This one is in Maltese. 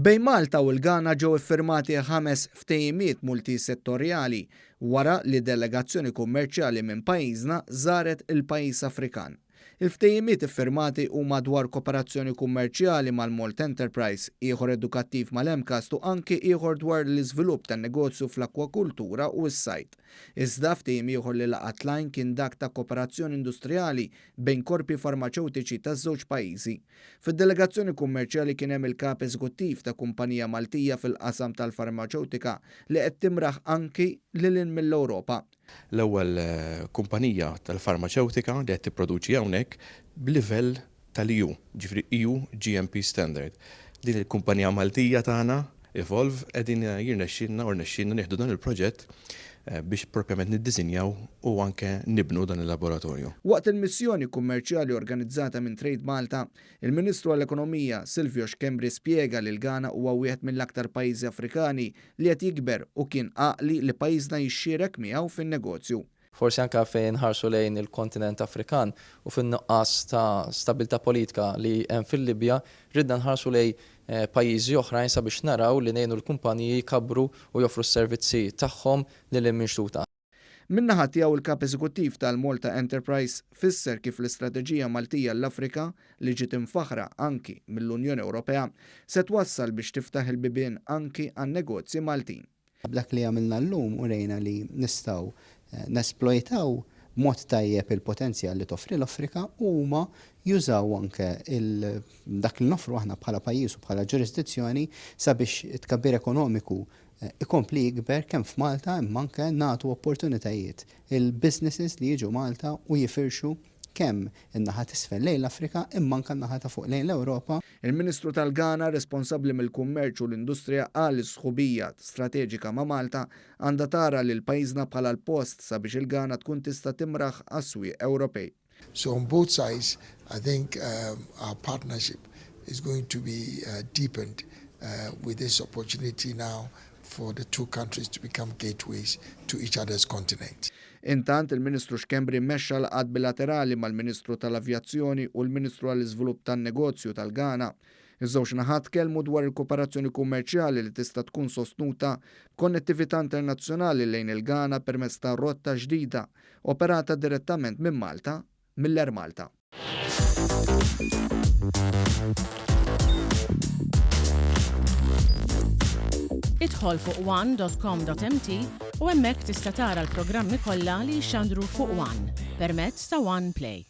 Bejn Malta u l-Ghana ġew iffirmati ħames ftehimiet multisettorjali wara li delegazzjoni kummerċjali minn pajjiżna żaret il-pajjiż Afrikan. Il-ftehimiet iffirmati huma dwar koperazzjoni kummerċjali mal-Malt Enterprise, ieħor edukattiv mal-MCAST u anki ieħor dwar l-iżvilupp tan-negozju fl-akkwakultura u s-sajd. Iżda ftehim ieħor li laqat l-għajn kien dak ta' koperazzjoni industrijali bejn korpi farmaċewtiċi taż-żewġ pajjiżi. Fid-delegazzjoni kummerċjali kien hemm il-Kap Eżekuttiv ta' kumpanija Maltija fil-qasam tal-farmaċewtika li qed timraħ anki lil hinn mill-Ewropa. L-ewwel kumpanija tal-farmaċewtika li qed tipproduċi hawnhekk b'livell tal-EU, jiġifieri EU GMP standard. Din il-kumpanija Maltija tagħna, Evolve, qegħdin jirnexxielna u rnexxielna nieħdu dan il-proġett biex propjament niddisinjaw u anke nibnu dan il-laboratorju. Waqt il-missjoni kummerċjali organizzata minn Trade Malta, il-Ministru għall-Ekonomija, Silvio Schembri spjega li l-Ghana huwa wieħed mill-aktar pajjiżi Afrikani li qed jikber u kien għaqli li pajjiżna jixxierek miegħu fin-negozju. Forsi anke fejn inħarsu lejn il-kontinent Afrikan u fin-nuqqas ta' stabbiltà politika li hemm fil-Libja, ridna nħarsu lejn pajjiżi oħrajn sabiex naraw li ngħinu l-kumpaniji jkabbru u joffru s-servizzi tagħhom lil hinn minn xtutna. Min-naħa tiegħu l-Kap Eżekuttiv tal-Malta Enterprise fisser kif l-istrateġija Maltija għall-Afrika, li ġiet imfaħħra anki mill-Unjoni Ewropea, se twassal biex tiftaħ il-bibien anki għan-negozji Maltin. B'dak li għamilna llum urejna li nistgħu nesplojtaw b'mod tajjeb il-potenzjal li toffri l-Afrika u huma jużaw anke dak li noffru aħna bħala pajjiż u bħala ġurisdizzjoni sabiex it-tkabbir ekonomiku ikompli jikber kemm f'Malta imma anke nagħtu opportunitajiet il-businesses li jiġu Malta u jifirxu kemm in-naħa t'isfel lejn l-Afrika imma anke n-naħa ta' fuq lejn l-Ewropa. Il-Ministru tal-Ghana responsabbli mill-Kummerċ u l-Industrija qal li s-sħubija strateġika ma' Malta għandha tara lil pajjiżna bħala l-post sabiex il-Ghana tkun tista' timraħ għas-swieq Ewropej. So on both sides I think our partnership is going to be deepened with this opportunity now for the two countries to become gateways to each other's continent. Intant, il-Ministru Schembri mexxa laqgħat bilaterali mal-Ministru tal-Avjazzjoni u l-Ministru għall-Iżvilupp tan-Negozju tal-Ghana. Iż-żewġ naħat tkellmu dwar il-kooperazzjoni kummerċjali li tista' tkun sostnuta b'konnettività internazzjonali lejn il-Ghana permezz ta' rotta ġdida operata direttament minn Malta mill-Air Malta. Idħol fuq one.com.mt u hemmhekk tista' tara l-programmi kollha li jixxandru fuq One permezz ta' One Play.